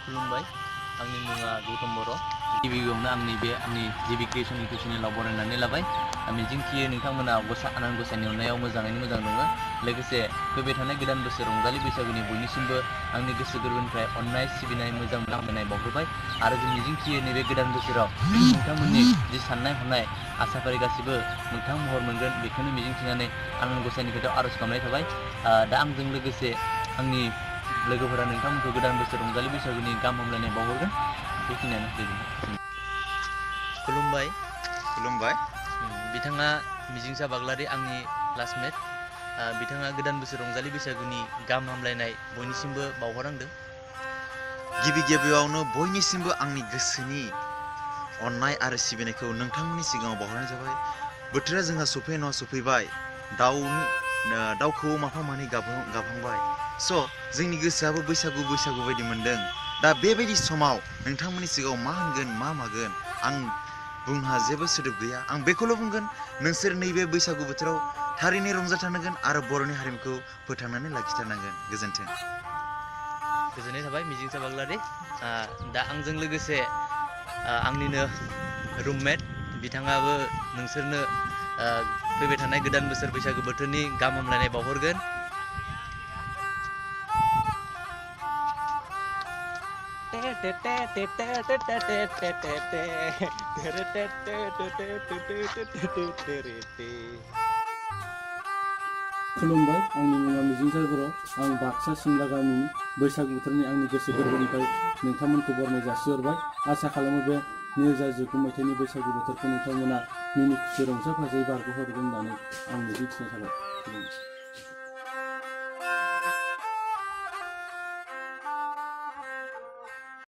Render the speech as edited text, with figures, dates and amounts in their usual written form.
खुलुमबाय आंनि मुङा गौतम बर' गिबियावनो आंनि जिबि क्रिएसन इउटुब चेनेलाव बरायनानै लाबाय मिजिंथियो नोंथांमोना आनान गसाइनि अननायाव मोजाङैनो मोजां दङ लोगोसे फैबाय थानाय गोदान बोसोर रंजालि बैसागुनि बयनिसिमबो आंनि गोसो गोरबोनिफ्राय अननाय सिबिनाय मोजां हामलायनाय बावहरबाय आरो जों मिजिंथियो नैबे गोदान बोसोराव नोंथांमोननि जि साननाय हनाय आसाफारि गासिबो मोगथां महर मोनगोन बेखौनो मिजिंथिनानै आनान गसाइनि खोथायाव आर'ज खालामनाय थाबाय दा आंजों लोगोसे आंनि लोगोफोरा नोंथांमोनखौ गोदान बोसोर रंजालि बैसागुनि गाहाम हामलायनाय बावहरगोन बेखिनियानो गोजोनथों। खुलुमबाय खुलुमबाय बिथाङा मिजिंसा बाग्लारि आंनि क्लासमेट बिथाङा गोदान बोसोर रंजालि बैसागुनि गाहाम हामलायनाय बयनिसिमबो बावहरनांदों। गिबि गिबियावनो बयनिसिमबो आंनि गोसोनि अननाय आरो सिबिनायखौ नोंथांमोननि सिगाङाव बावहरनाय जाबाय। बोथोरा जोंहा सफैबाय दाउ खौवौ माफा मानै गाबहांबाय स' जोंनि गोसोआबो बैसागु बायदि मोनदों। दा बेबायदि समाव नोंथांमोननि सिगाङाव मा होनगोन मा मागोन आं बुंहा जेबो सोदोब गैया। आं बेखौल' बुंगोन नोंसोर नैबे बैसागु बोथोराव थारैनो रंजाथारनांगोन आरो बर'नि हारिमुखौ फोथांनानै लाखिथारनांगोन। गोजोन्थों। गोजोननाय थाबाय मिजिंसा बाग्लारि दा आंजों लोगोसे आंनिनो रुममेट बिथाङाबो नोंसोरनो फैबाय थानाय गोदान बोसोर बैसागु बोथोरनि गाहाम हामलायनाय बावहरगोन। खुलुमबाय आंनि मुङा मिजिंसा बर' आं बाक्सा सिमला गामिनि बैसागु बोथोरनि आंनि गोसो गोरबोनिफ्राय नोंथांमोनखौ बरायनाय जासिहरबाय। आसा खालामो बे 2019 मायथाइनि बैसागु बोथोरखौ नोंथांमोना मिनि खुसि रंजा बाजायै बारग'हरगोन होननानै आं मिजिंथिनाय थाबाय।